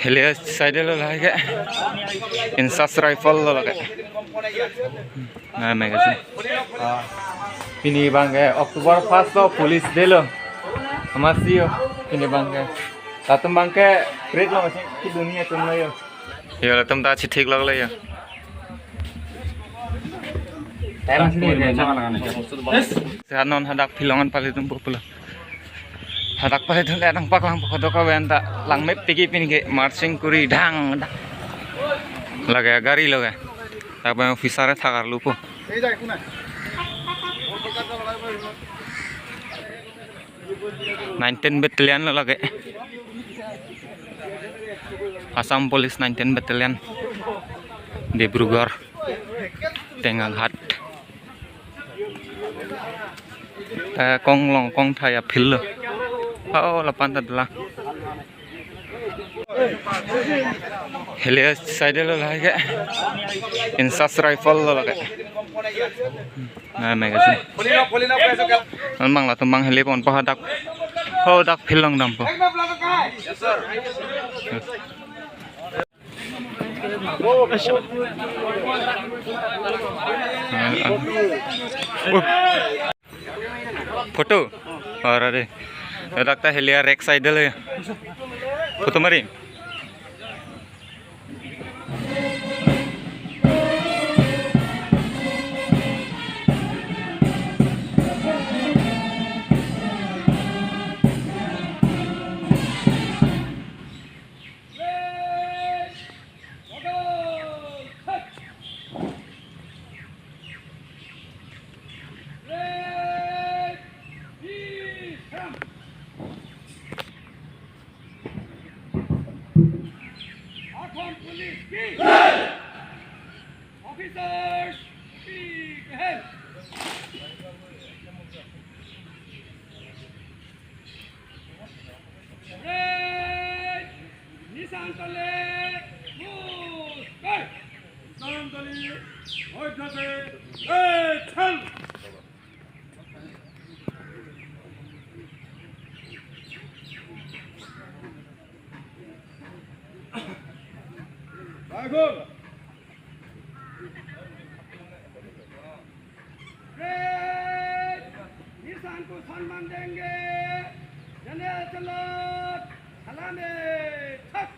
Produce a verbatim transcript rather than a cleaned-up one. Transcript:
Hile saidelo lake. Insas rifle lo lake. Na magazine. Ah. Pini abangke October first lo, Police Day lo. Amatsi yo pini abangke. Latum abangke parade lo, masi ki dunia atum lo yo. Yo, latum ta chithik lok lo yo. Time asli ya, ya. Sehat non, hadak field along pali atum pulo. Hadak pali atum le nangpaklangpo, kadokave anta langmepik, pini ke marching kori dang dang. Lake gari lake. Dak abang officer athak arlupo. Nineteen Battalion lo lake. Assam Police nineteen Battalion. Dibrugarh. Tengaghat. Eh, konglong kongthai a-field lo. Oh, lapu anta dolang. Hile saidelo lake. Insas rifle lo lake. Na magazine. Anbang latum abang hile ponpo hadak. Hadak field along dampo. Photo. Ora de. Ladak ta hile a-rack saidelo. Photo mari. Assam Police ki! Officers ki! Red! Nisan tole! Move! Nisan tole! Oi, jate! Hey, chal! Nisan ko samman denge. Jane chalot. Salame. Thak.